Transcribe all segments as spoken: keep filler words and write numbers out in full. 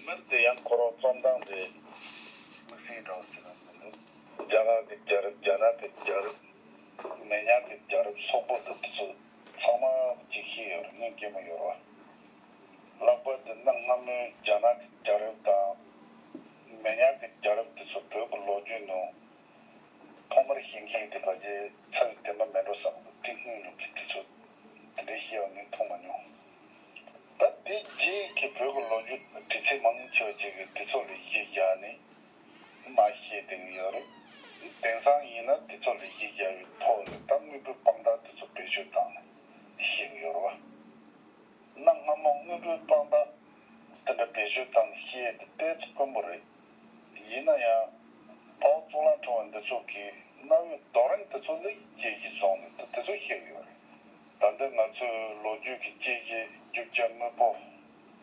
མི་དེ་ཡང་ཁོ་རང་རྩོམ་སྟངས་དེ་དམིགས་བསལ་འདྲ་བོ་ཞིག་ལ་མི་འདུག་རྒྱ་གར་གྱི་རྒྱལ་རབས། རྒྱ་ནག་གི་རྒྱལ་རབས། མེ་ཉག་གི་རྒྱལ་རབས་སོག་པོ་དང་དེ་ཚོ་ཚང་མ་ཅིག་ཤེས་ཡོད་རེད། སྔོན་སྐྱེས་མ་ཡོད་རེད་བ། ལྷག་པར་དུ་གནའ་སྔ་མོའི་རྒྱ་ནག་གི་རྒྱལ་རབས་དང་། མེ་ཉག་གི་རྒྱལ་རབས་དེ་ཚོ་བོད་ཀྱི་ལོ་རྒྱུས་ནང་ཐོག་མར་ཤེས་མཁན་དེ་ཕལ་ཆེར་ཚ་བའི་དེ་མ་མེད་འགྲོ་བསམ་གི། དེ་སྔོན་ལ་གི་དེ་ཚོ་དེ་འདྲའི་ཤེས་པ་ངས་མཐོང་མ་མྱོང་། ད་དེ་རྗེས་ཀྱི་བོད་ཀྱི་ལོ་རྒྱུས་དྲི་ཚིག་མང་ཆེ་བ་ཅིག་གིས་དེ་ཚོ་ལ་གཞི་བཞག་ནས་མར་བཤད་བསྡད་ཀྱི་ཡོད་རེད། དེང་སང་ཡིན་ན་དེ་ཚོ་ལ་གཞི་བཞག་པའི་ཐོག་ལ་ད་དངོས་པོའི་དཔང་རྟགས་དེ་ཚོ་བེད་སྤྱོད་བཏང་ནས་བཤད་ཀྱི་ཡོད་རེད་བ། གནའ་སྔ་མོ་དངོས་པོའི་དཔང་རྟགས་དེ་འདྲ་བེད་སྤྱོད་བཏང་ནས་བཤད་དེ་ཏོག་ཙམ་དཀོན་པོ་རེད། ཡིན་ན་ཡང་། དཔའ་བོ་གཙུག་ལག་ཕྲེང་བ་འདི་ཚོ་གིས་གནའ་བོའི་རྡོ་རིང་དེ་ཚོ་ལ་དཔྱད་གཞི་བཟུང་ནས་ད་དེ་ཚོ་བཤད་ཀྱི་ཡོད་རེད། ད་ལྟ་ང་ཚོས་ལོ་རྒྱུས་ཀྱི་དཔྱད་གཞི་རྒྱུ་ཆ་དངོས་པོ་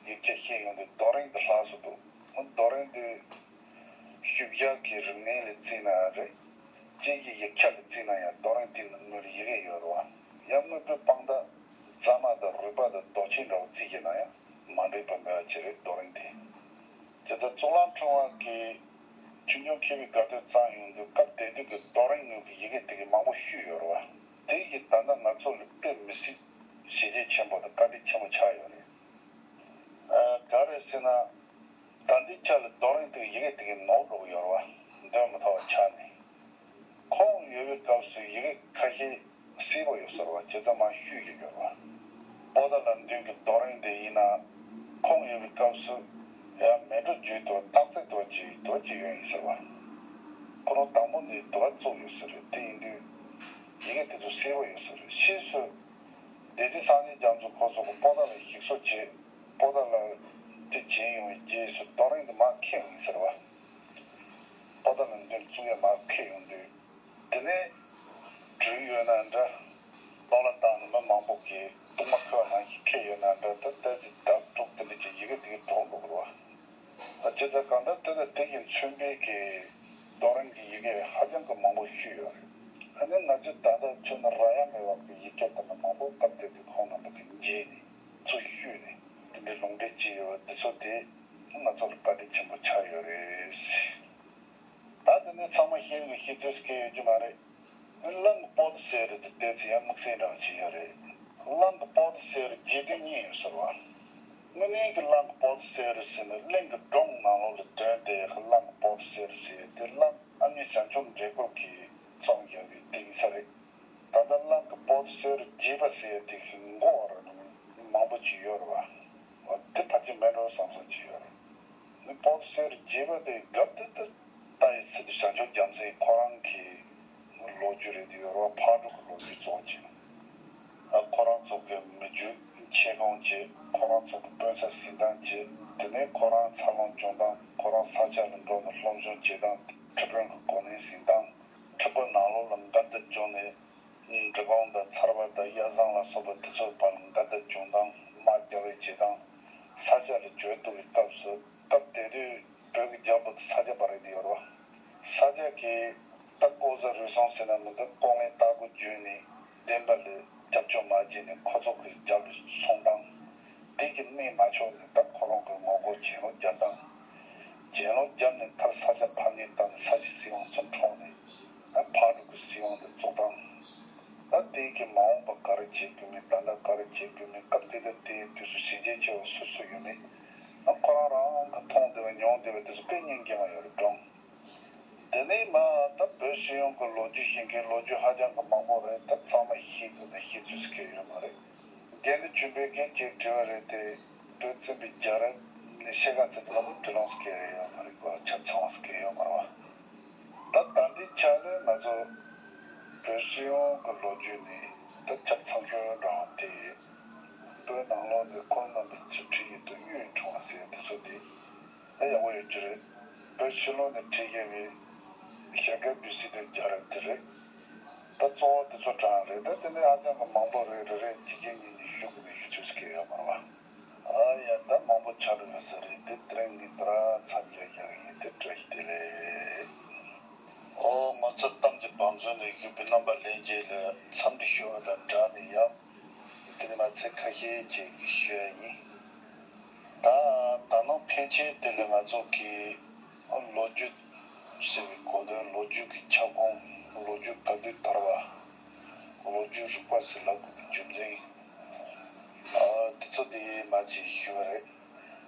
ཡིག་ཆ་ཤེས་ཡོང་དུས་རྡོ་རིང་དེ་ལྷག་སུ་འདུག་རྡོ་རིང་དེ་ཤུལ་བཞག་གི་རིག་གནས་ལ་བརྩིས་ན་རེད། དཔྱད་གཞི་ཡིག་ཆ་ལ་བརྩིས་ན་ཡང་རྡོ་རིང་དེ་ནང་ལ་ཡི་གེ་ཡོད་རེད་བ། ཡང་དངོས་པོའི་དཔང་རྟགས་རྫ་མ་དང་རུས་པ་དང་རྡོ་ཆས་འདྲ་བོ་བརྩིས་བྱས་ན་ཡང་མ་འགྲིག་པ་མེད་པ་ཅིག་རེད། རྡོ་རིང་དེ། དེ་ལྟར་གཙུག་ལག་ཕྲེང་བ་གིས་ཆོས་འབྱུང་མཁས་པའི་དགའ་སྟོན་བརྩམས་ཡོང་དུས་སྐབས་དེ་དུས་ཀྱི་རྡོ་རིང་ངོས་ཀྱི་ཡི་གེ་དེ་གའི་མང་པོ་བཤུས་ཡོད་རེད་བ། དེ་ཡིས་ད་ལྟ་ང་ཚོ་ལ་དཔེ་མི་སྲིད་བྱས་རྗེས་ཆེན་པོ་དང་བཀའ་དྲིན་ཆེན་པོ་ཆགས་ཡོད་རེད། ཨ། ག་རེ་ཟེར་ན། ད་ལྟའི་ཆ་ལ་རྡོ་རིང་དེ་གའི་ཡི་གེ་དེ་གའི་ནོར་འགྲོ་གི་ཡོད་རེད་བ། འདོན་མི་ཐུབ་པ་ཆགས་ནས། ཁོང་ཡོད་པའི་སྐབས་སུ་ཡི་གེ་ཁ་ཤས་གསལ་པོ་ཡོད་ས་རེད་བ། བྱས་ཙང་མར་བཤུས་ཀྱི་ཡོད་རེད་བ། པོ་ཏཱ་ལ་མདུན་གྱི་རྡོ་རིང་དེ་ཡིན་ན། ཁོང་ཡོད་པའི་སྐབས་སུ་ཡང་མལ་གྲོ་བརྗོད་དུ་སྟག་རྩེ་རྡོ་རྗེ་རྡོ་རྗེ་ཡོད་ཡིན་ཟེར་བ། ཁོ་རང་དང་པོ་ནས་དུ་བ་བཙུགས་ཡོད་ས་རེད། དེ་ཡིན་དུས་ཡི་གེ་དེ་ཚོ་གསལ་པོ་ཡོད་ས་རེད། ཕྱིས་སུ་སྡེ་སྲིད་སངས་རྒྱས་རྒྱ་མཚོ་ཁོ་ཚོ་གིས་པོ་ཏཱ་ལ་ཞིག་གསོ་བྱས། པོ་ཏཱ་ལ་དེ་བྱིན་ཡོང་བའི་རྗེས་སུ་རྡོ་རིང་དེ་མར་འཁྱེར་ཡོང་ཡིན་ཟེར་བ། པོ་ཏཱ་ལ་མདུན་བཙུགས་ཡས་མར་འཁྱེར་ཡོང་དུས། དེ་ནས་བྲིས་ཡོད་ན་འདྲ། གློག་ལ་བཏང་ནས་མི་མང་པོ་གིས་གཏུག་མ་ཁུར་བ་ནང་བཞིན་འཁྱེར་ཡོད་ན་འདྲ། ད་ལྟ་ཅིག་བརྡབ་དཀྲུག་དེ་འདྲ་ཅིག་ཡི་གེ་དེ་གའི་གྲོགས་འགྲོ་གི་རེད་བ། ད་བྱས་ཙང་གང་ལྟར་དེ་དང་དེ་བཞིན་མཚོན་དཔེ་གི་རྡོ་རིང་གི་ཡི་གེ་ཧ་ཅང་གི་མང་པོ་བཤུས་ཡོད་རེད། ཨ་ནི་ང་ཚོས་ད་ལྟ་ཁྱོན་ནས་རག་ཡ་མེད་པ་གི་ཡིག་ཆ་དེ་འདྲ་མང་པོ་སྐབས་དེ་དུས་ཁོང་རྣམ་པ་གིས་མཇལ་ནས་ཚུར་བཤུས་ནས་དེ་འདྲའི་ལུང་འདྲེན་བྱས་ཡོད་པ་འདི་ཚོ་དེ་ང་ཚོ་ལ་བཀའ་དྲིན་ཆེན་པོ་ཆགས་ཡོད་རེད། ད་དེ་ནས་ཚང་མ་ཤེས་ཀྱི་ཤེས་ཚོད་སྐྱེལ་ཡོད་ཀྱི་མ་རེད། གླང་གི་པོ་ཏི་ཟེར་རེད་དེ། བལྟས་ཚེ་ཡང་དམིགས་བསལ་འདྲ་བ་ཅིག་ཡོད་རེད། གླང་གི་པོ་ཏི་ཟེར་རྒྱས་དོན་གཉིས་ཡོད་ཟེར་བ། དངོས་གནས་ཀྱི་གླང་གི་པོ་ཏི་ཟེར་ཟེར་ནས་གླིང་གི་སྒྲུང་ནང་ལོགས་ལ་བཏོན་ཏེ་གླང་གི་པོ་ཏི་ཟེར་ཟེར་དེ་གླང་ཨ་མྱེས་བྱང་ཆུབ་འདྲེ་སྐོར་གྱིས་རྩོམ་བཞག་པའི་དེ་ཡིན་ས་རེད། ད་ལྟ་གླང་གི་པོ་ཏི་ཟེར་རྒྱས་པ་ཟེར་དེ་ཞིག་མགོ་བར་མང་པོ་ཅིག་ཡོད་རེད་བ། འོ་དེ་ཕལ་ཆེར་མེད་འགྲོ་བསམ་བསམ་ཅིག་ཡོད་རེད། ནི་པོ་ཏི་ཟེར་རྒྱས་པ་དེ་སྐབས་དེ་དུས་ལྟ་ཡི་ཚུལ་དུ་བྱང་ཆུབ་རྒྱལ་མཚན་ཁོ་རང་གི་ལོ་རྒྱུས་རེད་དེ་ཡོད་རེད་བ། ཕག་གྲུ་གི་ལོ་རྒྱུས་གཙོ་བོ་བྱས། ཨ། ཁོ་རང་ཚོ་གི་མི་རྒྱུད་ཆེ་ཆུང་བྱས། ཁོ་རང་ཚོ་གི་དཔོན་ས་ཟིན་སྟངས་བྱས། དེ་ནས་ཁོ་རང་འཚར་ལོངས་བྱུང་སྟངས། ཁོ་རང་ས་ཆ་ལ་འགྲོ་ནས་སློབ་སྦྱོང་བྱེད་སྟངས། ཁྲི་དཔོན་གྱི་གོ་གནས་ཟིན་སྟངས། ཁྲི་པ་ནང་ལོགས་ལ་འགལ་ཟླ་བྱུང་ནས་འབྲི་གུང་དང་ཚར་པ་དང་གཡའ་བཟང་ལ་སོགས་པ་དེ་ཚོའི་བར་ལ་འགལ་ཟླ་བྱུང་སྟངས། དམག་རྒྱག་རེས་བྱེད་སྟངས། ས་ཆ་ལ་བྱོལ་ཐུབ་པའི་སྐབས་སུ། སྐབས་དེ་དུས་བོད་ཀྱི་རྒྱལ་པོ་དེ་ས་སྐྱ་པ་རེད་དེ་ཡོད་རེད་བ། ས་སྐྱ་གིས་ད་ལྐོག་ཟ་རུལ་སུངས་ཟེར་ན་མི་འདུག་ལྐོག་རྔན་བཏགས་སྒོ་བརྒྱུད་ནས་བདེན་པ་ལ་རྒྱབ་སྐྱོར་མ་བྱས་ནས་ཁོ་ཚོ་གི་རྒྱབ་ལ་སོང་སྟངས། དེ་གི་གནས་མ་ཆོག་ནས་ད་ཁོ་རང་གི་ངོ་རྒོལ་གྱེན་ལོག་བརྒྱབ་སྟངས། གྱེན་ལོག་བརྒྱབ་ནས་མཐར་ས་སྐྱ་ཕམ་ཉེས་བཏང་ནས་ས་སྐྱ་སྲིད་དབང་ཚུར་འཕྲོག་ནས། ད་ཕག་གྲུ་གི་སྲིད་དབང་དེ་བཙུགས་སྟངས། ད་དེ་གི་མ་འོངས་པ་ག་རེ་བྱེད་དགོས་མིན། ད་ལྟ་ག་རེ་བྱེད་དགོས་མིན། སྐབས་དེ་དང་དེའི་དུས་སུ་ཞི་རྒྱས་ཆེ་བ་སུ་སུ་ཡོད་མེད། ད་ཁོ་རང་རང་གི་མཐོང་བསྡད་པ་མྱོང་བསྡད་པ་དེ་ཚོ་དཔེ་སྙིང་རྗེ་མ་ཡོད་རེད་སྒྲུང་། དེ་ནས་མ་ད་བོད་སྤྱི་ཡོངས་ཀྱི་ལོ་རྒྱུས་ཤེས་མཁན་ལོ་རྒྱུས་ཧ་ཅང་གི་མང་པོ་རེད། ད་ཚང་མ་ཤེས་དགོས་ན་ཤེས་ཚོད་སྐྱེལ་ཡོད་མ་རེད། རྒན་དེ་ཆུན་པོས་རྒན་གཅིག་དྲི་བ་རེད་དེ། བོད་བཙན་པོའི་རྒྱལ་རབས་ནས་ཕྱེད་ཀ་ཙམ་ལ་མོ་དྲི་ལོང་སྐྱེལ་ཡོད་མ་རེད་གོ། ཆ་ཚང་བ་སྐྱེལ་ཡོད་མ་རེད་བ། ད་ད་ལྟའི་ཆ་ལ་ང་ཚོ་བོད་སྤྱི་ཡོངས་ཀྱི་ལོ་རྒྱུས་ནི་ད་ཆ་ཚང་ཤོས་འདྲ་བ་དེ། བོད་ནང་ལོགས་ནས་ཁོང་རྣམ་པ་ཚོས་བྲིས་ཡོད་དུས་གཡུ་ཡི་ཕྲེང་བ་ཟེར་དེ་ཚོ་དེ། ད་ཡག་པོ་ཡོད་ཀྱི་རེད། བོད་ཕྱི་ལོགས་ནས་བྲིས་མཁན་གྱི་ཞྭ་སྒབ་བི་སི་དེ་རྒྱ་རབས་དེ་རེད། ད་གཙོ་བོ་དེ་ཚོ་དྲངས་རེད། ད་དེ་ནས་ཧ་ཅང་གི་མང་པོ་རེད། རེ་རེ་གཅིག་གཅིག་གཉིས་གཉིས་ཞུ་དགོས་པའི་ཞུ་ཚོད་ཅིག་ཡོད་མ་རེད་བ། ཨ་ཡ། ད་མང་པོ་ཆགས་འགྲོ་ཡོད་ས་རེད། དེ་དེ་རིང་ངས་དེ་ར་མཚམས་བཞག་རྒྱག་གི་ཡིན། དེ་བཀྲ་ཤིས་བདེ་ལེགས། ཨོ། ང་ཚོ་གཏམ་གྱི་བང་མཛོད་ནས་ཞུགས་པའི་རྣམ་པ་ལྷན་རྒྱས་ལ་འཚམས་འདྲི་ཞུ་བ་དང་སྦྲགས་ནས་ཡང་དེ་ནས་མ་ཚིག་ཁ་ཤས་ཅིག་ཞུ་ཡ་ཡིན། ད་ད་ནང་ཕན། མཁན་ཆེན་དེ་ལས་ང་ཚོ་གི་ལོ་རྒྱུས་ཟེར་བའི་གོ་དོན། ལོ་རྒྱུས་ཀྱི་ཁྱབ་ཁོངས། ལོ་རྒྱུས་ག་དུས་དར་བ། ལོ་རྒྱུས་རིག་པ་ཟེར་ལབ་དགོས་པའི་རྒྱུ་མཚན། ཨ། དེ་ཚོ་དེ་མ་ཅིག་ཞུ་བ་རེད།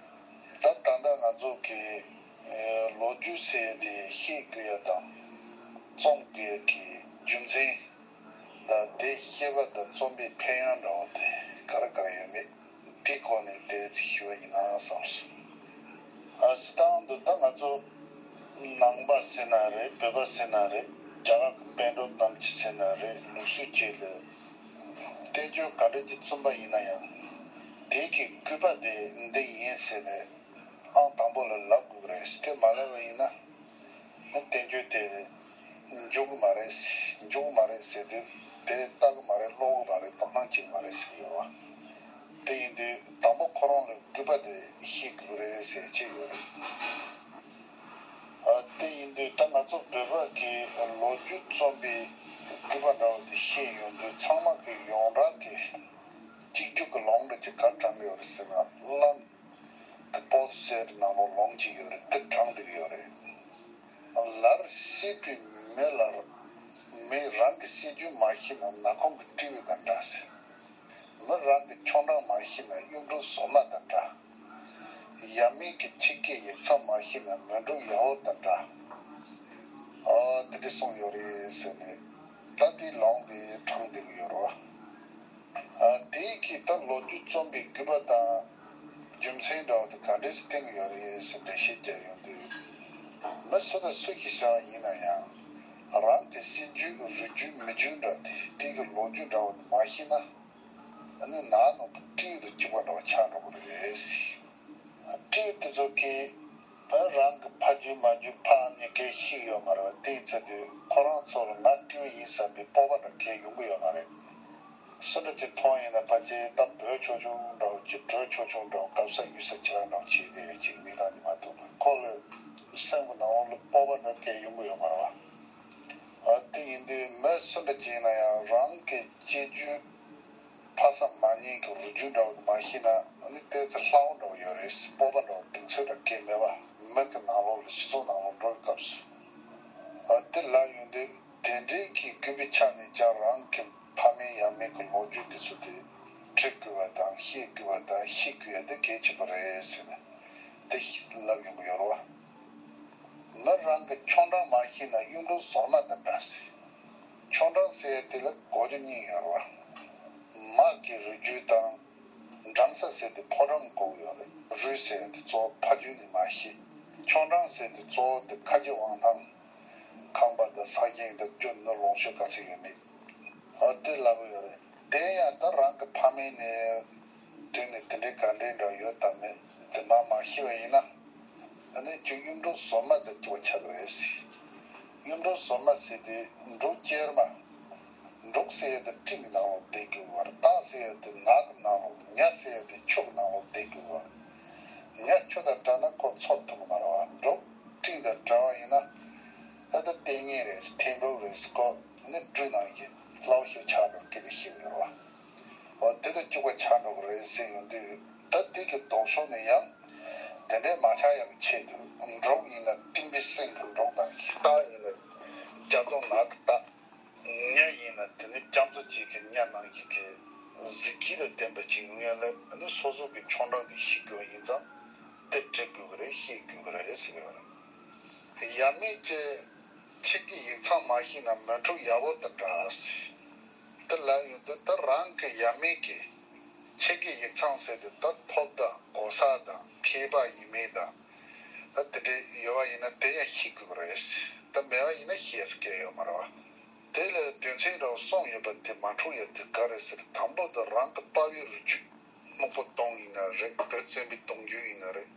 ད་ད་ལྟ་ང་ཚོ་གི་ཨེ་ལོ་རྒྱུས་ཟེར་དེ་ཤེས་དགོས་ཡ་དང་རྩོམ་དགོས་ཡ་གི་རྒྱུ་མཚན་དང་། དེ་ཤེས་པ་དང་རྩོམ་པའི་ཕན་ཡོན་འདྲ་བོ་དེ་ག་རེ་ག་རེ་ཡོད་མེད། དེའི་སྐོར་ནས་དེ་ཚིག་ཞུ་བ་ཡིན་ན་བསམས་སོང་། ཨ། སྤྱིར་བཏང་དུ་ད་ང་ཚོ་ནང་པ་ཟེར་ན་རེད། བོད་པ་ཟེར་ན་རེད། རྒྱ་གར་གྱི་པཎ་གྲུབ་རྣམས་ཀྱི་ཟེར་ན་རེད། ལུགས་སྲོལ་བཅས་ལ་བསྟན་བཅོས་ག་འདྲ་ཅིག་བརྩམས་པ་ཡིན་ན་ཡང་། དེའི་གི་སྐུད་པ་དེ་འདི་ཡིན་ཟེར་ནས་ཨང་དང་པོ་ལ་ལབ་དགོས་རེད། དེ་མ་ལབ་པ་ཡིན་ན། ཨ། བསྟན་བཅོས་དེ་འཇོག་གི་མ་རེད། འཇོག་གི་མ་རེད་ཟེར་དུས། དེ་ལྟ་གི་མ་རེད། ཀློག་གི་མ་རེད། དོ་སྣང་བྱེད་ཀྱི་མ་རེད་ཟེར་གྱི་ཡོད་རེད་བ། དེ་ཡིན་དུས་དང་པོ་ཁོ་རང་ལ་སྐུད་པ་དེ་ཤེས་དགོས་རེད་ཟེར་བྱས་ཡོད་རེད། ཨ། དེ་ཡིན་དུས་ད་ང་ཚོ་བོད་པ་གི་ལོ་རྒྱུས་རྩོམ་པའི་སྐུད་པ་འདྲ་བོ་དེ་ཤེས་ཡོང་དུས། ཚང་མ་གི་ཡོངས་གྲགས་ཀྱི་གཅིག་གྱུར་གྱི་ལུང་འདྲ་ཅིག་ག་རེ་དྲངས་ཡོད་རེད་ཟེར་ན། བླ་མ་གི་པོ་ཏི་ཟེར་ནང་ལོགས་ལུང་ཅིག་ཡོད་རེད། དེ་དྲངས་བསྡད་ཡོད་རེད། ལར་གཤེགས་པའི་མི་ལ། མི་རང་གི་སྲིད་ཇུས་མ་ཤེས་ན་ནག་ཁུང་གི་སྤྲེའུ་དང་འདྲ་ཟེར། མི་རང་གི་ཆོ་འབྲང་མ་ཤེས་ན་གཡུ་འབྲུག་སོ་མ་དང་འདྲ། ཡབ་མེས་ཀྱི་ཆེད་ཀྱི་ཡིག་ཚང་མ་ཤེས་ན་མོན་གྲུ་ཡག་པོ་དང་འདྲ། ཨ། དེ་འདྲ་གསུངས་ཡོད་རེད་ཟེར་ནས། ད་དེའི་ལུང་དེ་དྲངས་བསྡད་ཀྱི་ཡོད་རེད་བ། ཨ། དེའི་གི་ད་ལོ་རྒྱུས་རྩོམ་པའི་སྐུད་པ་དང་རྒྱུ་མཚན་འདྲ་བོ་དེ་ག་འདྲས་སེ་བསྟན་གྱི་ཡོད་རེད་ཟེར་འགྲེལ་བཤད་རྒྱག་ཡོང་དུས། མི་སུ་དང་སུ་ཞིག་བྱ་བ་ཡིན་ན་ཡང་། རང་གི་སྲིད་ཇུས་རུས་རྒྱུད་མི་རྒྱུད་འདྲ་དེ། དེ་གི་ལོ་རྒྱུས་འདྲ་བོ་དེ་མ་ཤེས་ན། ཨ་ནི་ནགས་ནང་གི་སྤྲེའུ་དང་གཅིག་པ་འདྲ་བོ་ཆགས་འགྲོ་གི་རེད་ཟེར། སྤྲེའུ་དེ་ཚོ་གིས་ཨ་རང་གི་ཕ་རྒྱུད་མ་རྒྱུད་ཕ་མྱེས་གས་ཤེས་ཡོད་མ་རེད་བ། དེ་ཡིན་ཚེ་དུས་ཁོ་རང་ཚོ་ལ་ང་སྤྲེའུ་ཡིན་བསམ་པའི་སྤོབས་པ་འདྲ་གས་ཡོང་གི་ཡོད་མ་རེད། སུ་འདྲ་ཅིག་མཐོང་ཡིན་ན་ཕལ་ཆེར་ད་བྲོས་ཆོག་ཆོག་འདྲ་བོ་ཅིག། བྲོས་ཆོག་ཆོག་འདྲ་བོ། གབ་ས་གཡུག་ས་ཁྱེད་རང་འདྲ་བོ་བྱས་བསྡད་ཡོད་ཅིག། གནས་སྟངས་ཀྱི་མ་ཐུག་པ། ཁོ་ལ་སེམས་ཀྱི་ནང་ལོགས་ལ་སྤོབས་པ་འདྲ་གས་ཡོང་གི་ཡོད་མ་རེད་བ། ཨ། དེ་ཡིན་དུས་མི་སུ་འདྲ་ཅིག་ཡིན་ན་ཡང་རང་གི་སྐྱེ་རྒྱུད་ཕ་བཟའ་མ་ཉེ་གི་རུས་རྒྱུད་འདྲ་བོ་མ་ཤེས་ན། ཨ་ནི་ཏོག་ཙམ་སླ་བོ་འདྲ་བོ་ཡོད་རེད། སྤོབས་པ་འདྲ་བོ་གདེང་ཚོད་འདྲ་གས་མེད་པ། མི་གི་ནང་ལོགས་ལ་སྤྱི་ཚོགས་ནང་ལོགས་འགྲོ་བའི་སྐབས་སུ། ཨ། དེ་ལབ་ཡོང་དུས་དེ་འདྲའི་གི་སྐུད་པའི་ཆ་ནས་ཀྱང་རང་གི་ཕ་མེས་ཡབ་མེས་ཀྱི་ལོ་རྒྱུས་དེ་ཚོ་དེ་འབྲི་དགོས་པ་དང་། ཤེས་དགོས་པ་དང་། ཤེས་དགོས་ཡ་དེ་གལ་ཆེན་པོ་རེད་ཟེར་ནས་དེ་ལབ་ཡོང་གི་ཡོད་རེད་བ། མི་རང་གི་ཆོ་འབྲང་མ་ཤེས་ན་གཡུ་འབྲུག་སོ་མ་དང་འདྲ་ཟེར། ཆོ་འབྲང་ཟེར་ཡ་དེ་ལ་གོ་རྒྱུ་གཉིས་ཡོད་རེད་བ། མ་གི་རུས་རྒྱུད་དང་། འབྲང་ས་ཟེར་དེ་ཕོ་བྲང་གོ་གི་ཡོད་རེད། རུས་ཟེར་ཡ་དེ་གཙོ་བོ་ཕ་རྒྱུད་ནས་མ་ཤེས། ཆོ་འབྲང་ཟེར་དེ་གཙོ་བོ་དེ་ཁ་རྗེ་དབང་ཐང་། ཁང་པ་དང་ས་ཞིང་དང་རྒྱུ་ནོར་ལོངས་སྤྱོད་ག་ཚོད་ཡོད་མེད། ཨ། དེ་ལབ་ཡོད་རེད། དེ་ཡང་ད་རང་གི་ཕ་མེས་ནས་དུས་ནས་དེ་འདྲའི་ག་འདྲའི་འདྲ་ཡོད་དམ་མེད་དེ་མ་མ་ཤེས་པ་ཡིན་ན། ཨ་ནི་ཁྱོད་གཡུ་འབྲུག་སོ་མ་དང་གཅིག་པ་ཆགས་ཀྱི་རེད་ཟེར། གཡུ་འབྲུག་སོ་མ་ཟེར་དུས་འབྲུག་སྐྱེས་མ། འབྲུག་ཟེར་ཡ་དེ་སྤྲིན་གྱི་ནང་ལོགས་བསྡད་ཀྱི་ཡོད་རེད། སྟག་ཟེར་ཡ་དེ་ནགས་ཀྱི་ནང་ལོགས། ཉ་ཟེར་ཡ་དེ་ཆུ་གི་ནང་ལོགས་བསྡད་ཀྱི་ཡོད་རེད། ཉ་ཆུ་དང་བྲལ་ན་ཁོ་འཚོ་ཐུབ་ཀྱི་མ་རེད་བ། འབྲུག་སྤྲིན་དང་བྲལ་བ་ཡིན་ན། ཨ། ད་ལྟས་ངན་རེད། ཐན་འབྲུག་རེད། ཁོ་ནི་སྦྲུལ་ནང་གི་སླ་བོ་ཞིག་ཆགས་འགྲོ་གི་རེད་ཟེར་གྱི་ཡོད་རེད་བ། འོ། དེ་དང་གཅིག་པ་ཆགས་འགྲོ་གི་རེད་ཟེར་ཡོང་དུས། ད་དེ་གི་ལྡོག་ཕྱོགས་ནས་ཡང་དེ་འདྲའི་མ་ཆགས་ཡག་གི་ཆེད་དུ། འབྲུག་ཡིན་ན་སྤྲིན་པའི་སེང་གི་འབྲུག་དང་། སྟག་ཡིན་ན་རྒྱ་མཚོ་ནགས་ཀྱི་སྟག། ཉ་ཡིན་ན་དེ་ནི་རྒྱ་མཚོ་གཅིག་གི་ཉ་ནང་བཞིན་གྱི་གཟི་བརྗིད་དང་ལྡན་པ་ཅིག་ཡོང་ཡ་ལ། ཨ་ནི་སོ་སོ་གི་ཆོ་འབྲང་དེ་ཤེས་དགོས་པ་ཡིན་ཙང་། དེ་འབྲི་དགོས་ཀྱི་རེད། ཤེས་དགོས་ཀྱི་རེད་ཟེར་གྱི་ཡོད་རེད། ཡབ་མེས་ཀྱི་ཆེད་ཀྱི་ཡིག་ཚང་མ་ཤེས་ན་མོན་གྲུ་ཡག་པོ་དང་འདྲ་ཟེར། དེ་ལབ་ཡོང་དུས་ད་རང་གི་ཡབ་མེས་ཀྱི་ཆེད་ཀྱི་ཡིག་ཚང་ཟེར་དུས། ད་ཐོབ་དང་གོ་ས་དང་མཁས་པ་ཡིན་མིན་དང་། ད་དེ་འདྲ་ཡོད་པ་ཡིན་ན་དེ་ཡང་ཤེས་དགོས་ཀྱི་རེད་ཟེར། ད་མེད་པ་ཡིན་ན་ཤེས་ས་གང་ཡང་ཡོད་མ་རེད་བ། དེ་ལ་དོན་ཚན་འདྲ་བོ་གསུངས་ཡོད་པ་དེ་མ་འཁྲུག་ཡ་དེ་ག་རེ་ཟེར། དང་པོ་དེ་རང་གི་དཔའ་བོའི་རུས་རྒྱུད། སྨུག་པོ་སྟོང་ཡིན་ན་རེད། བོད་བཙན་པོའི་གདུང་རྒྱུད་ཡིན་ན་རེད།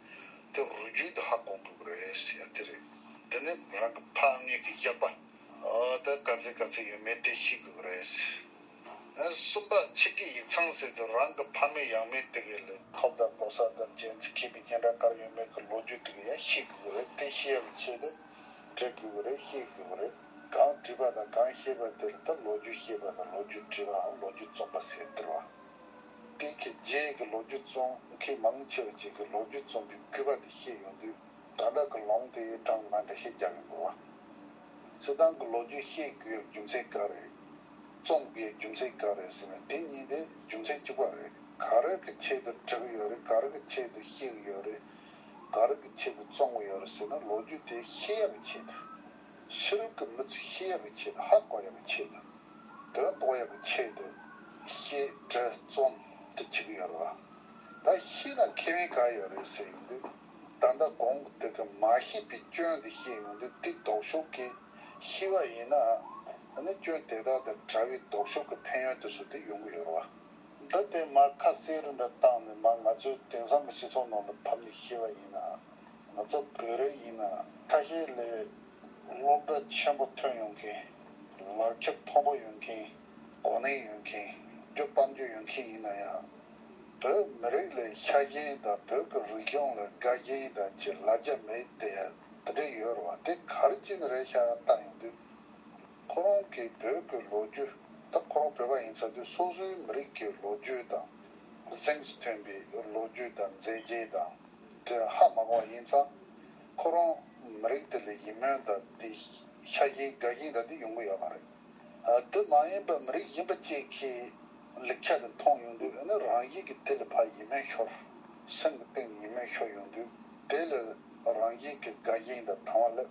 དེ་རུས་རྒྱུད་དེ་ཧ་གོ་དགོས་ཀྱི་རེད་ཟེར་ཡ་དེ་རེད། དེ་ནས་རང་གི་ཕ་མེས་ཀྱི་ཞབས་པ། ཨོ། ད་ག་ཚད་ག་ཚད་ཡོད་མེད་དེ་ཤེས་དགོས་ཀྱི་རེད་ཟེར། ཨ། གསུམ་པ་ཆེད་ཀྱི་ཡིག་ཚང་ཟེར་དུས་རང་གི་ཕ་མེས་ཡབ་མེས་དེ་གའི་ལ་ཐོབ་དང་གོ་ས་དང་རྒྱན་ཆ། མཁས་པའི་སྙན་གྲགས་ག་རེ་ཡོད་མེད་ཀྱི་ལོ་རྒྱུས་དེ་གའི་ཡང་ཤེས་དགོས་ཀྱི་རེད། དེ་ཤེས་ཡག་གི་ཆེད་དུ་འབྲི་དགོས་ཀྱི་རེད། ཤེས་དགོས་ཀྱི་རེད། གང་བྲིས་པ་དང་གང་ཤེས་པ་དེ་ལ་ད་ལོ་རྒྱུས་ཤེས་པ་དང་ལོ་རྒྱུས་བྲིས་པའམ་ལོ་རྒྱུས་རྩོམ་པ་ཟེར་དེ་རེད་བ། དེ་གི་རྗེས་ཀྱི་ལོ་རྒྱུས་རྩོམ་མཁན་མང་ཆེ་བ་ཅིག་གི་ལོ་རྒྱུས་རྩོམ་པའི་སྐུད་པ་དེ་བཤད་ཡོང་དུས། ད་ལྟ་གི་ལུང་དེ་གྲངས་མ་འདྲ་བཤད་རྒྱག་གི་འདུག་བ། སྤྱིར་བཏང་གི་ལོ་རྒྱུས་བཤད་དགོས་ཡག་རྒྱུ་མཚན་ག་རེ། རྩོམ་དགོས་ཡག་རྒྱུ་མཚན་ག་རེ་ཟེར་ན། དེ་གཉིས་དེ་རྒྱུ་མཚན་གཅིག་པ་རེད། ག་རེ་གི་ཆེད་དུ་འབྲི་གི་ཡོད་རེད། ག་རེ་གི་ཆེད་དུ་བཤད་གི་ཡོད་རེད། ག་རེ་གི་ཆེད་དུ་རྩོམ་གི་ཡོད་རེད་ཟེར་ན། ལོ་རྒྱུས་དེ་ཤེས་ཡག་གི་ཆེད་དུ། ཕྱི་རབས་ཀྱི་མི་ཚོས་ཤེས་ཡག་གི་ཆེད་དུ། ཧ་གོ་ཡག་གི་ཆེད་དུ། དོན་རྟོགས་ཡག་གི་ཆེད་དུ་བཤད་འབྲི་རྩོམ་དེ་བྱེད་ཀྱི་ཡོད་རེད་བ། ད་ཤེས་ན་ཁེ་ཕན་ག་ཡོད་རེད་ཟེར་ཡོང་དུས། ད་ལྟ་གོང་གི་དེ་གི་མ་ཤེས་པའི་སྐྱོན་དེ་བཤད་ཡོང་དུས། དེ་ལྡོག་ཕྱོགས་ཀྱི་ཤེས་པ་ཡིན་ན། ཨ་ནི་སྐྱོན་དེ་དག་དང་བྲལ་བའི་ལྡོག་ཕྱོགས་ཀྱི་ཕན་ཡོན་དེ་ཚོ་དེ་ཡོང་གི་ཡོད་རེད་བ། འདི་དེ་མར་ཁ་གསལ་རུ་འདྲ་བཏང་ནས། མར་ང་ཚོའི་དེང་སང་གི་སྤྱི་ཚོགས་ནང་ལ་ཕབ་ནས་བཤད་པ་ཡིན་ན། ང་ཚོ་བོད་རིགས་ཡིན་ན་ཁ་ཤས་ལ་སློབ་གྲྭ་ཆེན་པོ་ཐོན་ཡོང་མཁན། ལག་ཁྱེར་མཐོན་པོ་ཡོད་མཁན། གོ་གནས་ཡོད་མཁན། རྒྱུ་དཔལ་འབྱོར་ཡོད་མཁན་ཡིན་ན་ཡང་། བོད་མི་རིགས་ལ་ཤ་ཞེན་དང་། བོད་ཀྱི་རིག་གཞུང་ལ་དགའ་ཞེན་དང་ཅིག་ལ་རྒྱ་མེད་དེ་དེ་འདྲ་ཡོད་རེད་བ། དེ་ག་རེ་བྱས་ནས་རེད་ཤག་བལྟ་ཡོང་དུས། ཁོ་རང་གིས་བོད་ཀྱི་ལོ་རྒྱུས། ད་ཁོ་རང་བོད་པ་ཡིན་ཚར་དུས། སོ་སོའི་མི་རིགས་ཀྱི་ལོ་རྒྱུས་དང་། གཟེངས་སུ་ཐོན་པའི་ལོ་རྒྱུས་དང་མཛད་རྗེས་དང་དེ་ཧ་མ་གོ་བ་ཡིན་ཙང་། ཁོ་རང་མི་རིགས་དེ་ལ་ཡིད་སྨོན་དང་དེ་ཤ་ཞེན་དགའ་ཞེན་འདྲ་དེ་ཡོང་གི་ཡོད་མ་རེད། ཨ། དེ་མ་ཡིན་པ་མི་རིགས་གཞན་པ་ཅིག་གི་ལེགས་ཆ་དེ་མཐོང་ཡོང་དུས། ཨ་ནི་རང་བཞིན་གྱིས་དེ་ལ་ཕར་ཡིད་སྨོན་ཤོར། སེམས་ཀྱི་གཏིང་ནས་ཡིད་སྨོན་ཤོར་ཡོང་དུས། དེ་ལ་རང་བཞིན་གྱིས་དགའ་ཞེན་དང་དང་བ་སླེབས།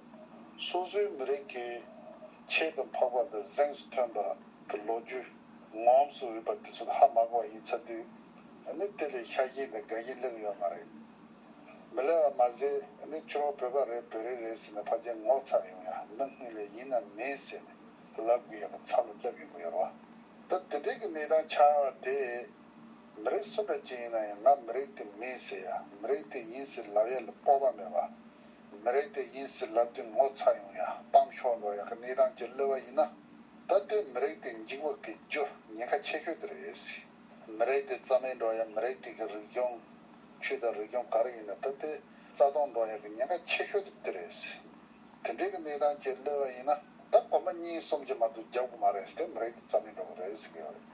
སོ་སོའི་མི་རིགས་ཀྱི་ཆེད་དུ་འཕགས་པ་དང་གཟེངས་སུ་ཐོན་པ་གི་ལོ་རྒྱུས་ངོམས་སུ་འོས་པ་དེ་ཚོ་ཧ་མ་གོ་བ་ཡིན་ཚར་དུས། ཨ་ནི་དེ་ལ་ཤ་ཞེན་དང་དགའ་ཞེན་སླེབས་ཡོད་མ་རེད། མི་ལེགས་པ་མ་ཟད། ཨ་ནི་ཁྱོད་རང་བོད་པ་རེད། བོད་རིགས་རེད་ཟེར་ནས་ཕལ་ཆེར་ངོ་ཚ་ཡོང་ཡ། མི་སྔུན་ལས་ཡིན་ན་མིན་ཟེར་ནས་ལབ་དགོས་ཡ་གི་འཚབ་ལོ་རྒྱབ་ཡོང་གི་ཡོད་རེད་བ། ད་དེ་འདྲའི་གི་གནས་སྟངས་ཆགས་པ་དེ། མི་རིགས་སུ་འདྲ་ཅིག་ཡིན་ན་ཡང་། ང་མི་རིགས་དེ་མིན་ཟེར་ཡ། མི་རིགས་དེ་ཡིན་ཟེར་ལབ་ཡ་ལ་སྤོབས་པ་མེད་པ། མི་རིགས་དེ་ཡིན་ཟེར་ལབ་དུས་ངོ་ཚ་ཡོང་ཡ། གཏམ་ཤོར་འགྲོ་ཡ་གི་གནས་སྟངས་ཅིག་སླེབས་པ་ཡིན་ན། ད་དེ་མི་རིགས་དེ་འཇིག་པ་གི་རྒྱུ་ཉེན་ཁ་ཆེ་ཤོས་དེ་རེད། མི་རིགས་དེ་རྩ་མེད་འགྲོ་ཡ། མི་རིགས་དེ་གི་རིག་གཞུང་། ཆོས་དང་རིག་གཞུང་ག་རེ་ཡིན་ན། ད་དེ་རྩ་སྟོངས་འགྲོ་ཡ་གི་ཉེན་ཁ་ཆེ་ཤོས་དེ་དེ་རེད། དེ་འདྲའི་གི་གནས་སྟངས་ཅིག་སླེབས་པ་ཡིན་ན། ད་གོམ་པ་གཉིས་གསུམ་ཅིག་མ་གཏོགས་རྒྱབ་དགོས་མ་རེད་ཟེར། དེ་མི་རིགས་དེ་རྩ་མེད་འགྲོ་གི་རེད་ཟེར་གི་ཡོད་རེད།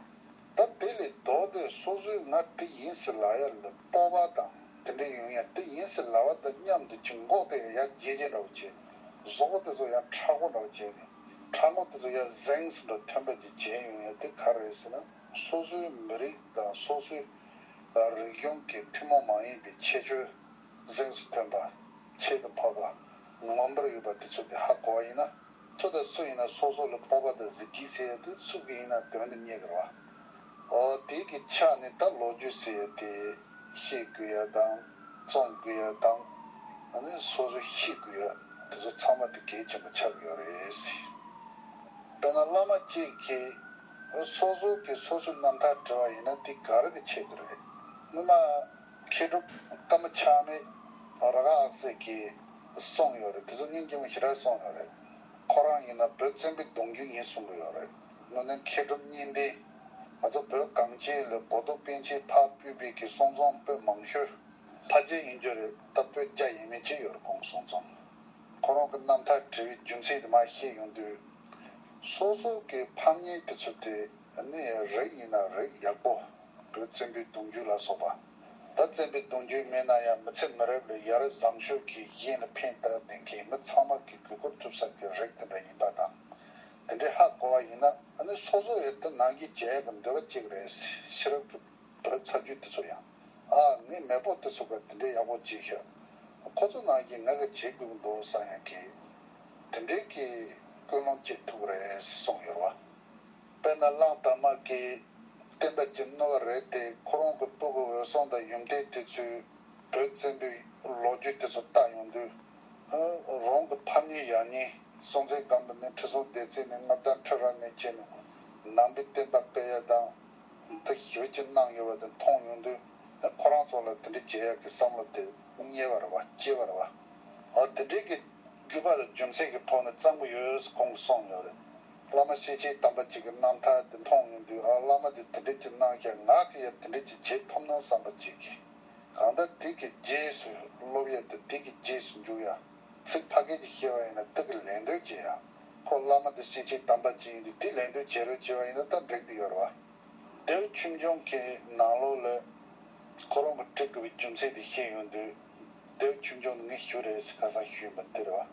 ད་དེ་ལས་ལྡོག་སྟེ་སོ་སོའི་ང་དེ་ཡིན་ཟེར་ལབ་ཡ་ལ་སྤོབས་པ་དང་དེ་འདྲ་ཡོང་ཡ། དེ་ཡིན་ཟེར་ལབ་པ་དང་མཉམ་དུ་ཅིག་མགོ་དེ་ཡར་རྒྱས་རྒྱས་འདྲ་བོ་བྱས་ནས། གཟུགས་པོ་དེ་ཚོ་ཡར་མཁྲེགས་པོ་འདྲ་བོ་བྱས་ནས། ཕྲ་མོ་དེ་ཚོ་ཡར་གཟེངས་སུ་འགྲོ་ཐོན་པ་ཅིག་བྱས་ཡོང་ཡ་དེ་ག་རེ་རེད་ཟེར་ན། སོ་སོའི་མི་རིགས་དང་སོ་སོའི་རིག་གཞུང་གི་ཐུན་མོང་མ་ཡིན་པའི་ཁྱད་ཆོས་གཟེངས་སུ་ཐོན་པ། ཆེད་དུ་འཕགས་པ། མངོན་པར་ཡོད་པ་དེ་ཚོ་དེ་ཧ་གོ་བ་ཡིན་ན། སུ་དང་སུ་ཡིན་ན་སོ་སོ་ལ་སྤོབས་པ་དང་གཟི་བརྗིད་ཟེར་ཡ་དེ་སུ་གི་ཡིན་ན་དོན་དུ་རྙེད་ཀྱི་རེད་བ། འོ། དེ་གི་ཆ་ནས་ད་ལོ་རྒྱུས་ཟེར་ཡ་དེ་བཤད་དགོས་ཡ་དང་། རྩོམ་དགོས་ཡ་དང་། ཨ་ནི་སོ་སོ་ཤེས་དགོས་ཡ་དེ་ཚོ་ཚང་མ་དེ་གལ་ཆེན་པོ་ཆགས་ཀྱི་ཡོད་རེད། དཔེར་ན་བླ་མ་གཅིག་གིས་སོ་སོ་གིས་སོ་སོའི་རྣམ་ཐར་བྲིས་པ་ཡིན་ན། དེ་ག་རེ་གི་ཆེད་དུ་རེད། སྔོན་མ་མཁས་གྲུབ་ཀརྨ་ཆགས་མེད་ར་ག་ཨག་སེ་གིས་གསུངས་ཡོད་རེད། དེ་ཚོ་སྙིང་རྗེ་མོ་ཞེ་དྲག་གསུངས་ཡོད་རེད། ཁོ་རང་ཡིན་ན་བོད་བཙན་པོའི་གདུང་རྒྱུད་ཡིན་གསུང་གི་ཡོད་རེད། དངོས་གནས་མཁས་གྲུབ་གཉིས་ལྡན། ང་ཚོ་བོད་གངས་ཅན་ལ་གོ་ལྡོག་པཎ་ཆེན་ཕར་ཕུད་པའི་གི་གསུང་རྩོམ་པོད་མང་ཤོས་ཕལ་ཆེར་ཡིན་རྒྱུ་རེད། ད་པོད་བརྒྱ་ཡས་མས་ཅིག་ཡོད་རེད་ཁོང་གི་གསུང་རྩོམ། ཁོ་རང་གི་རྣམ་ཐར་བྲིས་པའི་རྒྱུ་མཚན་དེ་མར་བཤད་ཡོང་དུས། སོ་སོ་གི་ཕམ་ཉེས་དེ་ཚོ་དེ་ནི་རིགས་ཡིན་ན་རིགས་ཡག་པོ། བོད་བཙན་པོའི་གདུང་རྒྱུད་ལ་སོགས་པ། ད་བཙན་པོའི་གདུང་རྒྱུད་མིན་ན་ཡང་མི་ཚེ་མི་རབས་ལ་ཡ་རབས་བཟང་སྤྱོད་ཀྱིས་གཞན་ལ་ཕན་བཏགས་བསྡད་མཁན་མི་ཚང་མ་གི་གུས་བཀུར་ཐུབ་ས་གི་རིགས་དེ་འདྲ་ཡིན་པ་དང་། དེ་འདྲའི་ཧ་གོ་བ་ཡིན་ན། ཨ་ནི་སོ་སོ་ཡང་དེ་ནང་བཞིན་བྱེད་ཡག་གི་འདོད་པ་གཅིག་རེད། ཤེས་རབ་ཀྱི་བོད་ཚ་རྒྱུད་དེ་ཚོ་ཡང་། ཨ། ངའི་མེས་པོ་དེ་ཚོ་ག་དེ་འདྲའི་ཡག་པོ་བྱས་ཤག་ཁོ་ཚོ་ནང་བཞིན་ང་གིས་བྱེད་དགོས་ཀྱི་འདུག་བསམ་ཡག་གི་དེ་འདྲའི་གི་ཀུན་སློང་སྐྱེ་ཐུབ་ཀྱི་རེད་གསུངས་ཡོད་རེད་བ། དཔེར་ན་གླང་དར་མ་གིས་བསྟན་པ་ཅིག་བསྣུབས་པ་རེད་དེ། ཁོ་རང་གི་སྤུ་གུ་འོད་སྲུང་དང་ཡོན་ཏན་དེ་ཚོས་བོད་བཙན་པོའི་ལོ་རྒྱུས་དེ་ཚོ་བལྟ་ཡོང་དུས། ཨ། རང་གི་ཕམ་ཉེས་ཡག་ཉེས། སྲོང་བཙན་སྒམ་པོ་ནས་ཁྲི་སྲོང་ལྡེ་བཙན་ནས་མངའ་བདག་ཁྲི་རལ་ནས་བྱས་ནས་ནང་པའི་བསྟན་པ་སྤེལ་ཡ་དང་། འདི་ཞེ་པོ་ཅིག་གནང་ཡོད་པ་དེ་མཐོང་ཡོང་དུས། ཨ། ཁོ་རང་ཚོ་ལ་དེ་འདྲ་བྱེད་ཡག་གི་བསམ་བློ་དེ་རྙེད་པ་རེད་བ། སྐྱེས་པ་རེད་བ། ཨ། དེ་འདྲའི་གི་རྒྱུད་པ་ལ་རྒྱུ་མཚན་གྱི་ཐོག་ནས་བརྩམས་ཀྱི་ཡོད་ཟེར་ཁོང་གིས་གསུངས་ཡོད་རེད། བླ་མ་སེང་ཆེན་དམ་པ་ཅིག་གི་རྣམ་ཐར་དེ་མཐོང་ཡོང་དུས། ཨ། བླ་མ་དེ་དེ་འདྲ་ཅིག་གནང་ཤག་ང་གིས་ཡང་དེ་འདྲ་ཅིག་བྱེད་ཐུབ་ན་བསམ་པ་ཅིག་གིས། གང་ལྟར་དེ་གི་རྗེས་སུ་སློབ་ཡ་དེ། དེ་གི་རྗེས་སུ་འཇུག་ཡ། ཚིག་ཕ་གི་ཅིག་བཤད་པ་ཡིན་ན་དེ་གི་ལད་ཟློས་བྱེད་ཡ། ཁོ་བླ་མ་དེ་སེང་ཆེན་དམ་པ་ཅིག་ཡིན་དུས་དེ་ལད་ཟློས་བྱེད་རོགས་བྱས་པ་ཡིན་ན་ད་འགྲིག་གི་ཡོད་རེད་བ། ལྡེའུ་ཆོས་འབྱུང་གི་ནང་ལོགས་ལ་ཁོ་རང་གི་བྲི་དགོས་པའི་རྒྱུ་མཚན་དེ་བཤད་ཡོང་དུས། ལྡེའུ་ཆོས་འབྱུང་ནི་ངས་ཞུ་རེད་ཟེར་ཁ་སང་ཞུས་པ་འདི་རེད་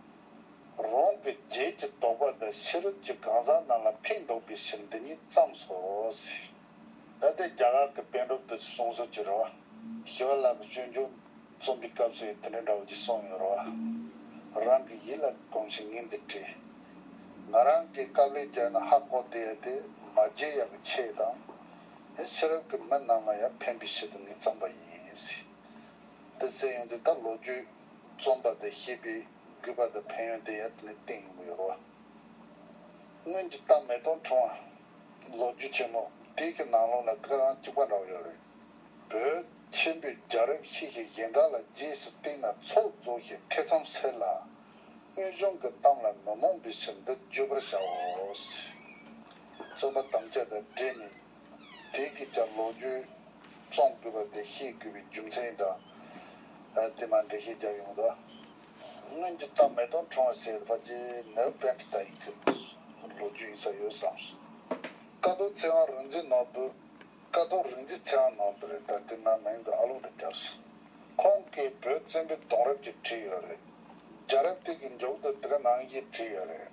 བ། རང་གི་རྗེས་ཀྱི་དོགས་པ་དང་ཤེས་རབ་ཀྱི་གང་ཟག་རྣམས་ལ་ཕན་འདོགས་པའི་ཕྱིར་འདི་ཉིད་བརྩམས་སོ་ཟེར། ད་ལྟའི་རྒྱ་གར་གྱི་པཎ་གྲུབ་དེ་གསུང་སྲོལ་གྱི་རེད་བ། ཞི་བ་ལྷ་གི་སྤྱོད་འཇུག་རྩོམ་པའི་སྐབས་སུ་ཡང་དེ་འདྲ་འདྲ་བོ་ཅིག་གསུངས་ཡོད་རེད་བ། རང་གི་ཡིད་ལ་གོམས་ཤིང་ངས་འདི་བྲིས། ང་རང་གིས་དཀའ་ལས་བརྒྱབ་ནས་ཧ་གོ་བསྡད་ཡ་དེ་མ་བརྗེད་ཡག་གི་ཆེད་དང་། ཨེ་ཤེས་རབ་ཀྱི་མི་རྣམས་ལ་ཡང་ཕན་པའི་ཆེད་དུ་ངས་བརྩམས་པ་ཡིན་ཟེར། དེ་ཟེར་ཡོང་དུས་ད་ལོ་རྒྱུས་རྩོམ་པ་དང་ཤེས་པའི་དགོས་པ་དང་ཕན་ཡོན་དེ་ཡང་དེ་ནས་བསྟན་ཡོང་གི་ཡོད་རེད་བ། སྔོན་གྱི་རྟ་མེ་ཏོག་འཁྲུངས་པ། ལོ་རྒྱུས་ཆེན་མོ་དེ་གི་ནང་ལོགས་ལ་དེ་ག་རང་གཅིག་པ་འདྲ་བོ་ཡོད་རེད། བོད་ཆེན་པོས་རྒྱལ་རབས་ཤེས་ཤིང་གཞན་དག་ལ་རྗེས་སུ་བསྟན་ན་ཚོགས་རྫོགས་ཤིང་ཐེ་ཚོམ་སེལ་ལ། དངོས་བྱུང་གི་གཏམ་ལ་མི་རྨོངས་པའི་ཕྱིར་འདི་བརྗོད་པར་བྱའོ། རྩོམ་པ་དམ་བཅའ་དང་འབྲེལ་ནས་དེ་གི་ཀྱང་ལོ་རྒྱུས་རྩོམ་དགོས་པ་དེ་ཤེས་དགོས་པའི་རྒྱུ་མཚན་དང་། ཨ། དེ་མ་འགྲེལ་བཤད་རྒྱག་ཡོང་ད། སྔོན་གྱི་རྟ་མེ་ཏོག་འཁྲུངས་པ་ཟེར་བ་ཅིག་ནི་པཎྜི་ཏ་ཡི་གི་ལོ་རྒྱུས་ཡིན་ས་ཡོད་བསམས་སོང་། ཀཿཐོག་ཚེ་དབང་རིག་འཛིན་ནོར་བུ། ཀཿཐོག་རིག་འཛིན་ཚེ་དབང་ནོར་བུ་རེད། ད་དེ་ན་མིང་དུ་ཨ་ལུག་འདྲ་བརྒྱབ་སོང་། ཁོང་གིས་བོད་བཙན་པོའི་གདུང་རབས་ཀྱི་བྲིས་ཡོད་རེད། རྒྱལ་རབས་དེ་གི་མཇུག་ཏུ་དེ་ག་ནང་བཞིན་བྲིས་ཡོད་རེད།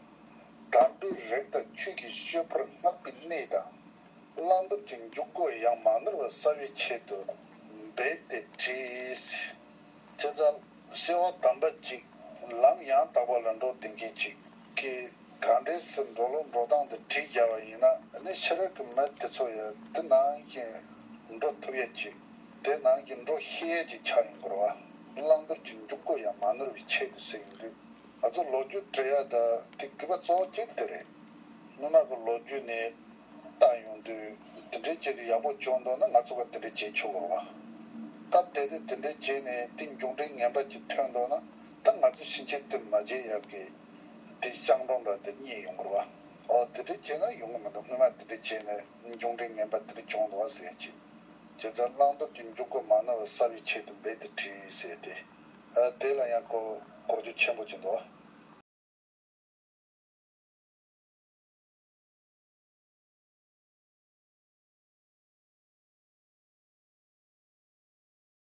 དམ་པའི་རིགས་དང་ཆོས་ཀྱི་སྤྱོད་པར་བསྔགས་པའི་གནས་དང་། བླང་དོར་གྱི་འཇུག་སྒོ་ཡང་མ་ནོར་བར་གསལ་བའི་ཆེད་དུ་འབད་དེ་བྲིས། བྱས་ཙང་སེམས་དཔའ་དམ་པ་ཅིག་ལམ་ཡང་དག་པ་ལ་འགྲོ་བསྡད་མཁན་ཅིག་གིས་ག་འདྲས་སེ་འགྲོ་ལུགས་འགྲོ་སྟངས་དེ་བྲིས་བཞག་པ་ཡིན་ན། ནི་ཤེས་རབ་ཀྱི་མི་དེ་ཚོ་ཡང་དེ་ནང་བཞིན་འགྲོ་ཐུབ་ཡ་ཅིག་དེ་ནང་བཞིན་འགྲོ་ཤེས་ཡ་ཅིག་ཆགས་ཡོང་གི་རེད་བ། བླང་དོར་གྱི་འཇུག་སྒོ་ཡང་མ་ནོར་བའི་ཆེད་དུ་ཟེར་ཡོང་དུས། ང་ཚོ་ལོ་རྒྱུས་འབྲི་ཡ་ད་དེ་དགོས་པ་གཙོ་བོ་གཅིག་དེ་རེད། སྔོན་མ་གི་ལོ་རྒྱུས་ནས་བལྟ་ཡོང་དུས་དེ་འདྲའི་བྱེད་དུས་ཡག་པོ་བྱུང་འདུག་ན་ང་ཚོ་ག་དེ་འདྲའི་བྱེད་ཆོག་གི་རེད་བ། སྐབས་དེ་དུས་དེ་འདྲའི་བྱས་ནས་དེ་མཇུག་འབྲས་ངན་པ་ཅིག་ཐོན་འདུག་ན། ད་ང་ཚོ་ཕྱིན་ཆད་དེ་མ་བྱེད་ཡག་གི་དེ་སྤྱང་གྲུང་འདྲ་དེ་རྙེད་ཡོང་གི་རེད་བ། ཨོ་དེ་འདྲའི་བྱས་ན་ཡོང་གི་མི་འདུག་སྔོན་མ་དེ་འདྲའི་བྱས་ནས་མཇུག་འབྲས་ངན་པ་དེ་འདྲ་བྱུང་འདུག་བ་ཟེར་ཅིག་བྱས་ཙང་བླང་དོར་གྱི་འཇུག་སྒོ་མ་ནོར་བར་གསལ་བའི་ཆེད་དུ་འབད་དེ་བྲིས་ཟེར་ཏེ། ཨ། དེ་ལ་ཡང་གོ་གོ་རྒྱུ་ཆེན་པོ་ཅིག་འདུག